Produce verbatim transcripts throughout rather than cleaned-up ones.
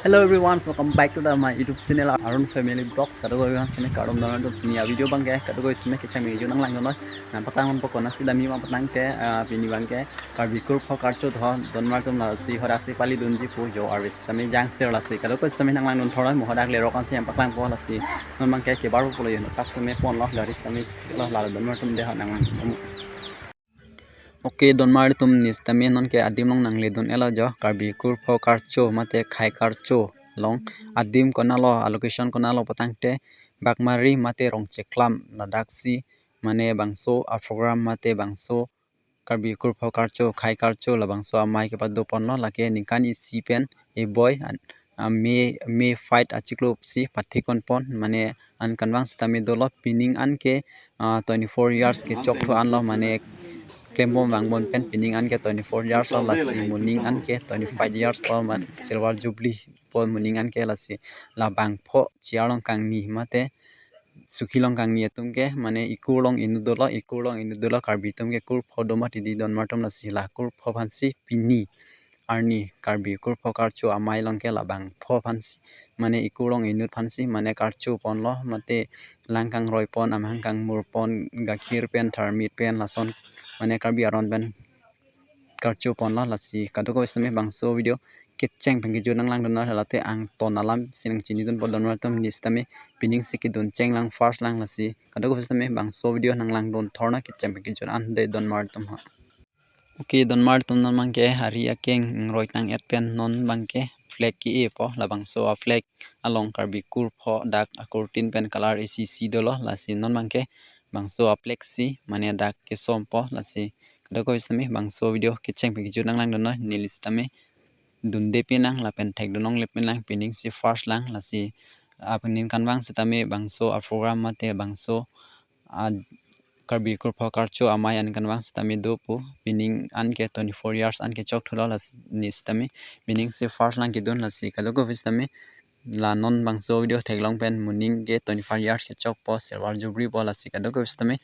Hello everyone, welcome back to the my YouTube channel Arun Family Vlogs. Kadokave aphan sene kardom, donmar atum, pini a video abangke kadokave sene kecheng video nanglangdun noi. Nangpaklang ponpo konatsi damji ma patang ke, ah, pini abangke Karbi Kurpho Karcho do, donmar atum, lasi hadak si palidunji pu jo arvis kami jang sir lasi. Kadokave sene nanglangdun thor noi, mo hadak lerok ansi nangpaklangpo lasi. Non abangke kebar pulo yo, pas sene ponlo, garis kami lo, lalo donmar atum dei ho nang. Okay, donmar atum, nesitame nonke adim along nangledun-etlo jo, Karbi Kurpho Karcho mate Khai Karcho along adim konatlo, a location konatlo patang te Bagmari mate Rongcheklam, ladak si mane bangso a program mate bangso Karbi Kurpho Karcho, Khai Karcho, labangso amei kepado ponlo, lake ningkan isi pen eboi an, a, May, May five achiklo si pathik ponpon, mane an kanvang sitame dolo, pining anke, ah, twenty-four years kechok thu anlo, mane klembom vangbom pen pining anke twenty-four years lo, lasi moning anke twenty-five years po, man silver jubilee po moning anke, lasi labang pho chair along kangni mate sukhi along kangni atum ke, mane ikur along inut dolo, ikur along inut dolo, Karbi atum ke kurpho do mati dei donmar atum, lasi la kurpho aphansi pini arni Karbi Kurpho Karcho amei along ke labang pho aphansi, mane ikur along inut aphansi, mane karcho ponlo, mate lang kangroi pon, amahang kangmur pon, gakhir pen, tharmit pen, lason mane Karbi aron pen karcho ponlo, lasi kadokave sitame bangso video kecheng pen kejut nanglangdun noi, halate angton alam si nangchinidunpo donmar atum, nesitame pining si kedun chenglang, first lang, lasi kadokave sitame bangso video nanglangdun thor noi kecheng pen kejut an dei donmar atum ha. Okay, donmar atum, non abangke ari akeng ingroi tang-et pen non abangke flag ke-epo, labangso a flag along Karbi Kurpho dak akurtin pen color isi isi dolo, lasi non abangke bangso a flag si mane dak kesompo, lasi kadokave sitame bangso video kecheng pen kejut nanglangdun noi, neli sitame dunde pinang lapen thekdun longle pinang, pining si first lang, lasi apining kanvang sitame bangso a program mate bangso a Karbi Kurpho Karcho amei an kanvang sitame do pu, pining anke twenty-four years an kechok thulo, lasi nesitame pining si first lang kedun, lasi kadokave sitame la non bangso video theklong pen moning ke twenty-five years kechokpo, silver jubilee po, lasi kadokave sitame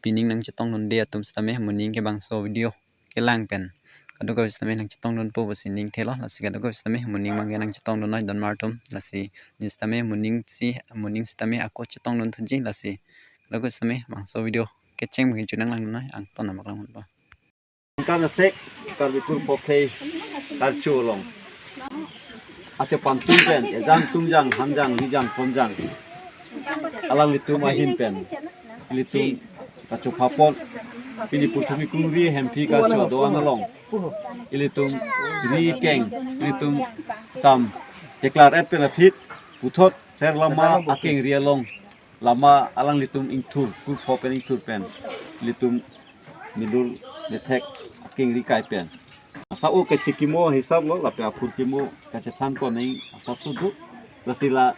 pining nangchetongdunde atum sitame moning ke bangso video kelang pen kadokave sitame nangchetongdunpo pusi ning thelo, lasi kadokave sitame moning abangke nangchetongdun noi donmar atum, lasi nesitame moning si, moning sitame ako chetongdun thuji, lasi kadokave sitame bangso video kecheng pen kejut nanglangdun noi, angton nangpaklangdunpo. Angkan asek Karbi Kurpho Khai Karcho along ase pantun pen, ejang tungjang, hangjang, rijang, ponjang, alanglitum ahin pen ilitum kachopha pon, pini purthumi kungri hemphi karcho do-an along ilitum ri keng, ilitum cham deklar-et pen aphi puthot ser lama akengri along, lama alanglitum ingthur, kurpho pen ingthur pen ilitum milur methek akengri kai pen asa-o kachekimo hisap lo, lapen aphurkimo kachethan pon nang asapso do. Lasi la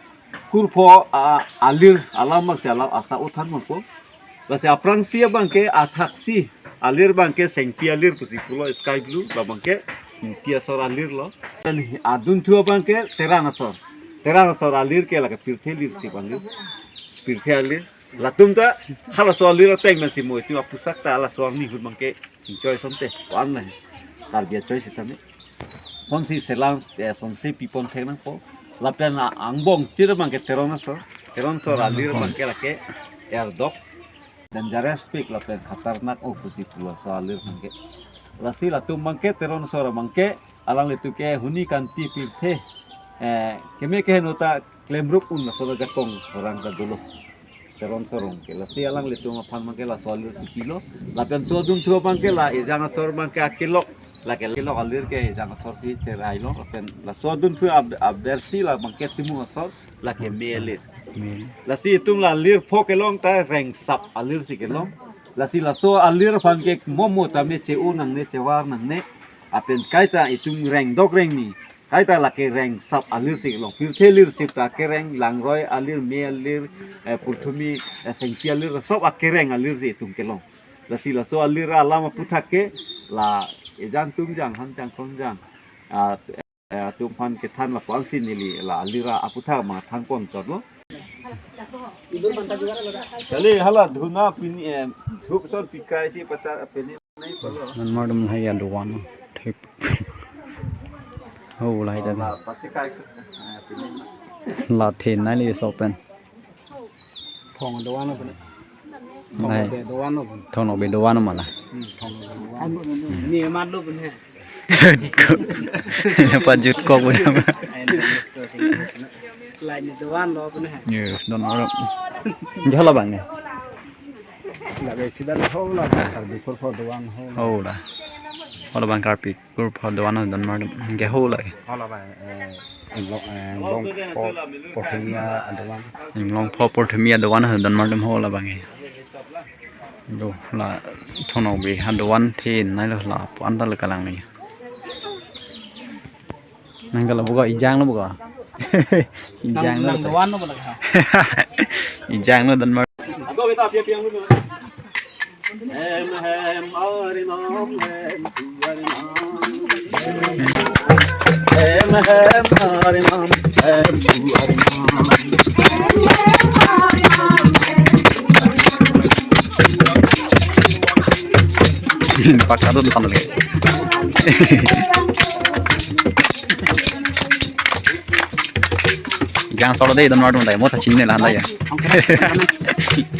kurpho a, alir alam mak si alam asa-o than ponpo. Lasi aphrangsi abangke athaksi alir abangke sengpi alir pusi pulo, sky blue, labangke Ingti asor alir lo. Lapen adunthu abangke Terang asor. Terang asor alir ke lake pirthe alir si abang. Pirthe alir. Latum ta halaso alir ateng pensi mo, itum apusak ta halaso arni ahut abangke chingchoi asonte. Ko-an la Karbi achoi sitame. Sonsi selam, eh, sonsi pi pon thek nangpo. Lapen a-, angbong chir abangke Teron asor. Teron asor alir abangke lake erdok, dangerous pik lapen khatarnak o pusi pulo laso alir abangke. Lasi latum abangke Teron asor abangke alanglitum ke huni kanti pirthe, eh, keme keheno ta klemrup un laso ajakong orang ta dolo. Teron asor abangke. Lasi alanglitum aphan abangke laso alir si pilo. Lapen laso adunthu abangke la Ejang asor abangke akelok. Lake kelok alir ke Ejang asor si cherai lo. Lapen laso adunthu ab-, abersi labangke Timung asor, lake Mei alir. Mei. Lasi itum la alir pho kelong ta rengsap alir si kelong. Lasi laso alir aphan ke momo tame che-o nangne, chevar nangne. Lapen kaita itum rengdok rengni, kaita lake rengsap alir si kelong. Pirthe alir sip ta kereng, langroi alir, Mei alir, eh, purthumi, eh, sengpi alir, sob akereng alir si itum kelong. Lasi laso alir alam aputhak ke la Ejang Tungjang, Hangjang Kongjang, ah, eh, atum aphan kethan lapu-an si neli la alir aputhak ma than pon chotlo. Kali hala dhuna pini, eh, dhup son pikai si pachar pini nai palo. Nanmar atum hai aduan thep. Oh, lahai ta. La pasi kai ke. Ah, pini. La thenei le so pen. Thong doan lo pen. Lahai. Thong be doan lo pen. Thong be doan lo mala. Hmm, thong be doan. Ni mat lo pen he. Pajut kok udah. Lain doan lo pen he. Yes, don orang. Dia lah bang ya. Lake sida la ho la Karbi Kurpho doan ho la. Ho la. Ho la bang Karbi Kurpho doan ho don mar ke ho la. Ho la bang, eh, Inglong, eh, Inglongpho Porthimia adoan. Inglongpho Porthimia adoan ho don mar ho la bang. Yo la Thonokbe adoan thenei lo la puan ta le kalang ni. Nang kalau buka ijang lo buka. Ijang lo. Nang doan lo buka. Ijang lo don mar. Ako kita api api yang dulu. Hem hem ari mam hem tu ari mam. Hem hem ari mam hem tu ari mam. Pakka tu depan lagi. Ijang solo dei don mar dun dai mo ta chinine la han dai ya.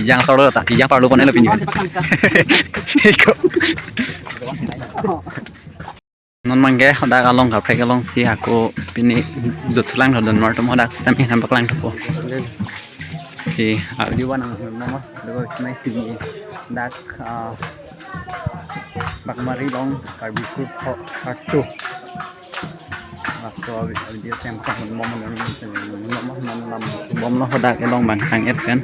Ijang solo ta ijang parlo pon elo pini. Iko. Non bangke hadak along kaprek along si ako pini dothulang don mar atum hadak sitame nang paklang thupo. Si audio ba nang mama dua sitame pini dak ah, Bakmari along Karbi Kurpho karcho. Waktu awit awit dia sempat mom mom mom mom mom mom hadak along bang kang et kan.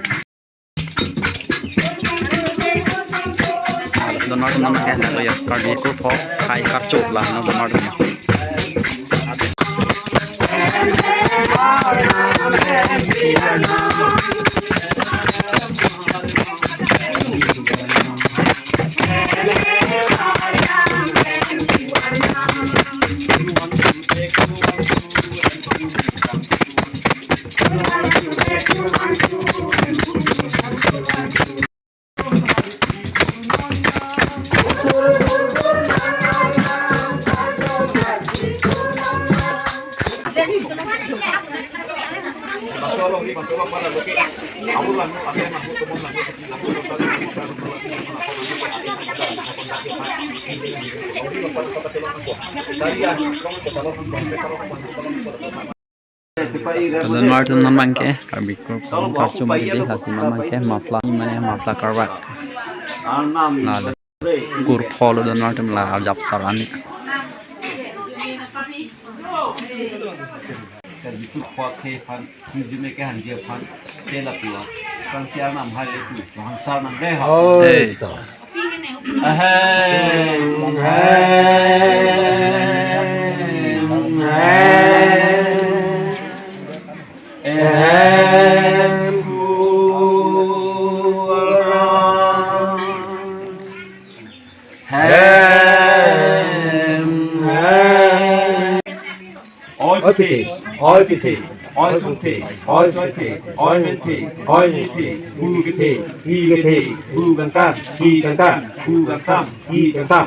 Don mar atum non ke hadak lo ya Karbi Kurpho hai karcho la non don mar atum. Don mar atum non bangke Karbi Kurpho karcho mati di lasi non bangke muffler mane muffler karvak. La kurpho lo don mar atum la ajap sarani. Karbi Kurpho ke phan, sujime ke hanje phan, ke lapu. Kan siang nam hai le tu, hangsar nam ke ha. Oi. Hey. Ahem, ahem, ahem. Ahem, ahem. Oi pithe, oi pithe, oi sunthe, oi choithe, oi minthe, oi nithe, bu kethe, hi kethe, bu kangkan, hi kangkan, bu kangsam, hi kangsam.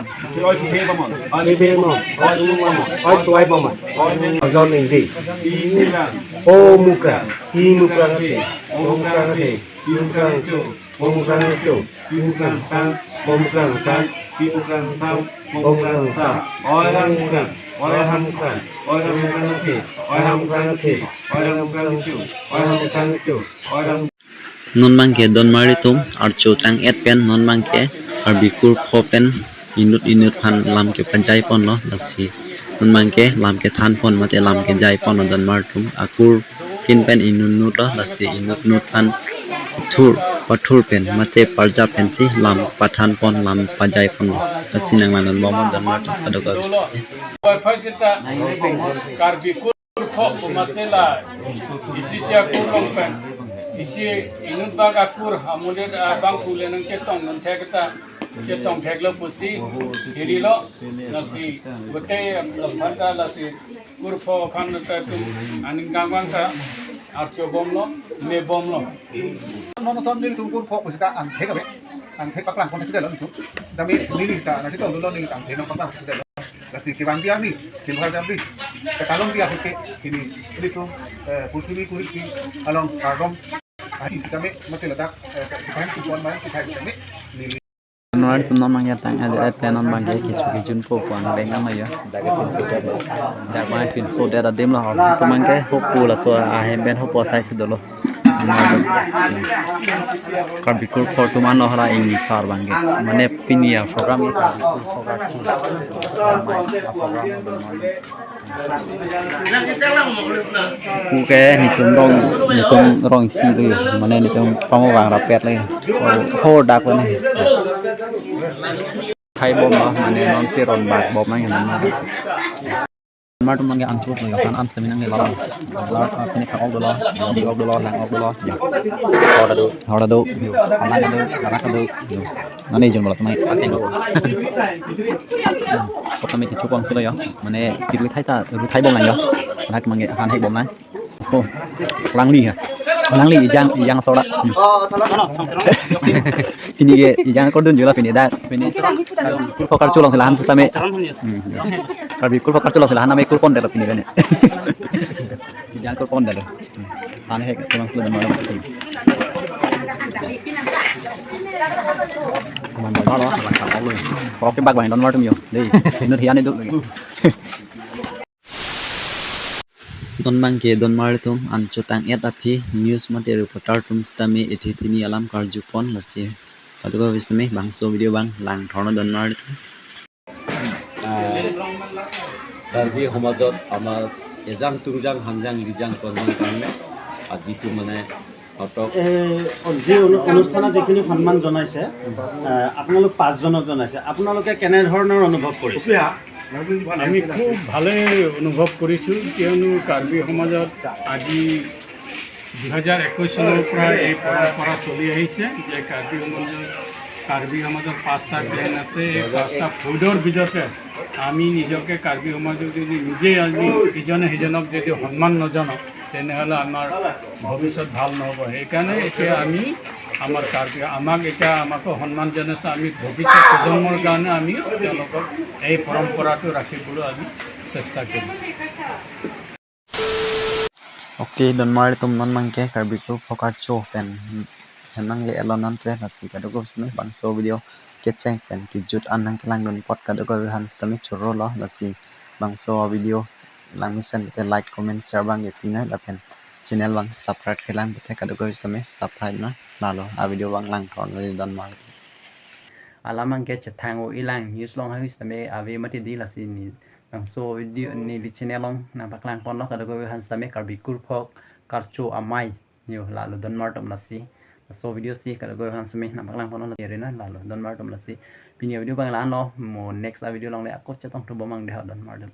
Oi pithe bamon, oi pithe bamon, oi sung bamon, oi suai bamon, oi jon ingti, i mukrang, o mukrang, i mukrang the, o mukrang the, i mukrang cho. Bom krang cho, bom krang tang, bom krang tang, bom krang sam, bom krang sa. Oi ram krang, oi ram krang, oi ram krang the, oi ram krang the, oi ram krang cho, oi ram krang cho, oi ram. Non bangke don mar atum archo tang et pen non bangke Karbi Kurpho pen inut inut phan lam kepajai ponlo lasi. Non bangke lam kethan pon mate lam kejai ponlo don mar atum akur pin pen inut nut lo lasi inut nut phan thur pathur pen mate parjap pensi lam pathan pon lam pajai ponlo lasi nang langdun bom don mar atum kadokave. Wi-Fi seta Karbi Kurpho pu masela isi sia kurlong pen isi inut bak akur amonit abang pule nang chetong nang thek ta chetong thek lo pusi hiri lo lasi gote lam phan ta lasi kurpho phan ta tum aning kangwang ta archo bomlo me bomlo. Nono som nelitum kurpho pusita angthek ave. Angthek paklang pon thekdetlo nelitum. Tame neli ta nasi tong lo neli angthek nang paklang thekdetlo. Lasi kevang dia ni, still hal jam di. Ketalong dia ke ini, ini tu, eh, purthimi purthimi along kardom. Ahi si kami mati ledak, eh, kami tuan main kita kami. Neli. Non atum non abangke tang adet pen non abangke kecho kejun po po an beng an lo yo. Dak abang pinso det adim lo ho. Atum abangke hopo laso ahem pen hopo asai si dolo. Karbi Kurphok atum an lo hara ingsar abangke. Mane pini a-program ke Karbi Kurphok Karcho. Pu ke netum rong, netum rong isi lo, mane netum pamo vang rapet lo. Ho dak lo ne. Thai bom lo, mane non si ron bak bom nang nang. Mar atum nang ke anchot lo, han an semi nang ke lalo. Lar, ah, pini khak ok dolo, di ok dolo, lang ok dolo. Yo. Hor ta do. Hor ta do. Yo. Halang ta do, larak ta do. Yo. Nani jon bola tumai. Pakai lo. Sotame kecho pon silo yo. Mane kiru thai ta, ru thai bom lang yo. Anak mangke han hai bom lang. Oh. Langli ya. Langli ejang, ejang soda. Hmm. Pini ke ejang kordun jula pini dak. Pini. Kurphok Karcho along si la han sitame. Hmm. Karbi Kurphok Karcho along si la han name kurpon delo pini kane. Ejang kurpon delo. Hmm. Ane he kurang sudah malam. Mandal lo, mandal lo. Oke bak bang don mar atum yo. Dei, inut hian itu. Don abangke don mar atum anchot tang et aphi news mate reporter atum sitame ithi thini alam karju pon lasi. Kadokave sitame bangso video abang lang thorno don mar atum. আহ, কাৰ্বি সমাজত আমাৰ এজাং তুংজাং হাংজাং লিজাং কনজাং কাৰণে আজিতো মানে অটক এ, যি অনু-, অনুষ্ঠানত যিখিনি সন্মান জনাইছে, এ, আপোনালোক পাঁচজনক জনাইছে, আপোনালোকে কেনেধৰণৰ অনুভৱ কৰিছে? আমি খুব ভালেই অনুভৱ কৰিছোঁ, কিয়নো কাৰ্বি সমাজত আজি দুহেজাৰ একৈশ চনৰ পৰা এই পৰম্পৰা চলি আহিছে যে কাৰ্বি সমাজৰ, কাৰ্বি সমাজৰ পাঁচটা ক্লেন আছে। এই পাঁচটা ফ'ৰ্ডৰ ভিতৰতে আমি নিজকে কাৰ্বি সমাজক যদি নিজে আমি ইজনে সিজনক যদি সন্মান নজনাওঁ, তেনেহ'লে আমাৰ ভৱিষ্যত ভাল নহ'ব। সেইকাৰণে এতিয়া আমি আমাৰ কাৰ্বি, আমাক এতিয়া আমাকো সন্মান জনাইছে, আমি ভৱিষ্যত প্ৰজন্মৰ কাৰণে আমি তেওঁলোকক এই পৰম্পৰাটো ৰাখিবলৈ আমি চেষ্টা কৰিম। Oke, don mar atum non abangke Karbi Kurphok Karcho pen hem nangle-etlo nonke lasi kadokave sitame bangso video kecheng pen kejut an nangkelangdun apot kadokave aphan sitame choro lo lasi bangso video langmesen te like, comment, share abangke pinoi lapen channel abang subscribe kelang te kadokave sitame subscribe noi lalo a video abang lang thorlo don mar atum. Alam abangke chethang o-e lang news along hangis tame ave mati di lasi ni. Bangso video neli channel along nangpaklang ponlo kadokave aphan sitame Karbi Kurphok Karcho Amei. Yo lalo don mar atum lasi. Bangso video si kadokave aphan sitame nangpaklang ponlo lasi rina lalo don mar atum lasi. Pini video abang la-an lo mo next a video along le ako chetong thu bomang dei ho don mar atum.